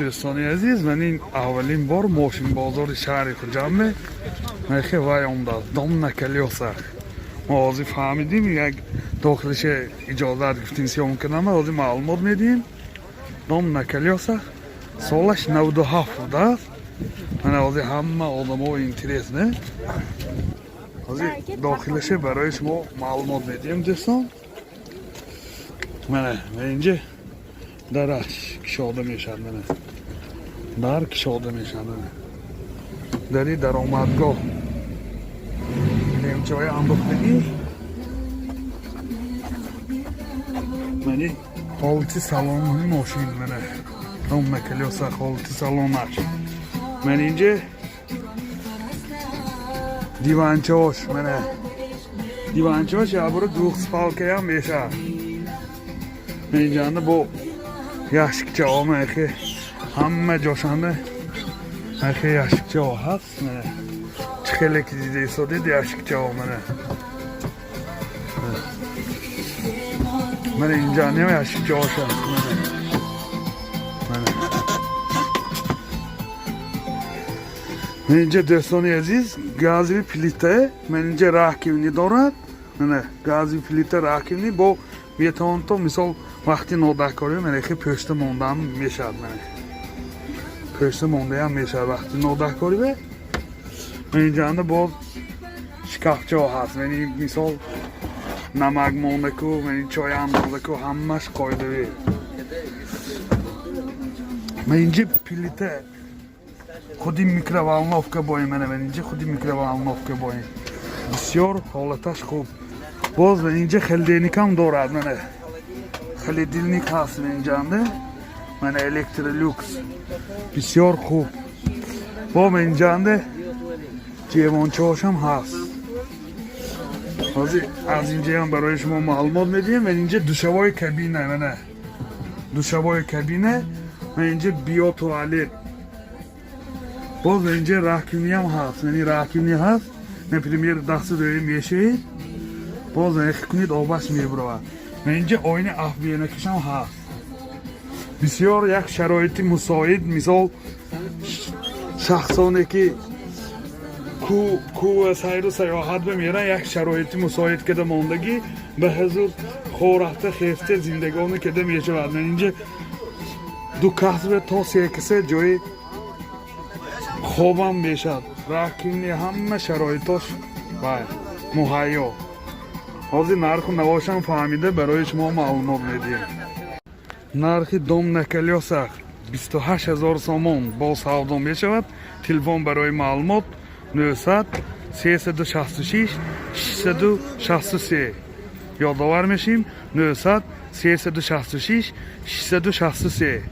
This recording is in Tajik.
Дӯстони азиз, ман ин аввалин бор мошинбозори шаҳри Хуҷанд мехе вай омдааст, дом на колёсах. Мо ҳозир фаҳмидим, як дохилише иҷозат гуфтим, съёмка кунам, ҳозир маълумот медиҳем. Дом на колёсах солаш 97 будааст. Мана, ҳозир ҳама одамо интерес не, ҳозир дохилише барои шумо маълумот медиҳем, дӯстон. Мана, инҷа дараш кушода мешавад, мана, дар кушода мешавад, мана дари даромадгоҳ, немчаҳои андохтагӣ. Мани ҳолати салони мошин, мана, дом на колёсах, ҳолати салонаш. Ман инҷа диванчаош, мана, диванчаош ябура двухспалка ям мешавад. Ман инҷанда бо ящикчаҳо, махе ҳама ҷошанда махе ящикчаҳо ҳаст. Мана, чӣ хеле ки дида истодед, ящикчаҳо. Мана, мана, инҷа нем ящикчаҳош ҳаст. Мана, мана, инҷа, дӯстони азиз, газовый плита, ман инҷа раковина дорад. Мана, газовый плита, раковина бо метавон то мисол вақти нодакорӣ, мана, хе пӯшта мондаам мешавад. Мана, пӯшта мондаам мешавад вақти нодакорӣ. Ман инҷанда боз шкафчаҳо ҳаст. Мани мисол намак мондаку, мани чой андозаку, ҳамаш қоидавӣ. Ман инҷа плита, худи микроволновка боем. Мана, ман инҷа худи микроволновка боем, бисёр ҳолаташ хуб. Боз ман инҷа холодильник ам дорад. Мана, холодильник ҳаст инҷанда, мана, Электролюкс, бисёр хуб. Бо ман инҷанда ҷевончаҳошам ҳаст. Ҳозир аз инҷаам барои шумо маълумот медиҳем. Ман инҷа душевой кабина, мана, душевой кабина, ман инҷа биотуалет, боз инҷа раковина ам ҳаст. Яъне раковина ҳаст, например, дасту рӯи мешӯед, боз яхе кунед, обаш мебуравад. Ман инҷа оини афбиенакишам ҳаст. Бисёр як шароити мусоид. Мисол, шахсоне ки кӯ сайру саёҳат бимеран, як шароити мусоид када мондагӣ, ба ҳузур хорафта хефта зиндагонӣ када мешавад. Ман инҷа ду касбе то се каса ҷои хобам мешавад. Раковина, ҳама шароитош вай муҳайё. Ҳозир нарху навошам фаҳмида барои шумо маълумот медиҳем. Нархи дом на колёсах 28 000 сомон, бо савдо мешавад. Телефон барои маълумот 900 366 663. Ёдовар мешим: 900 366 663.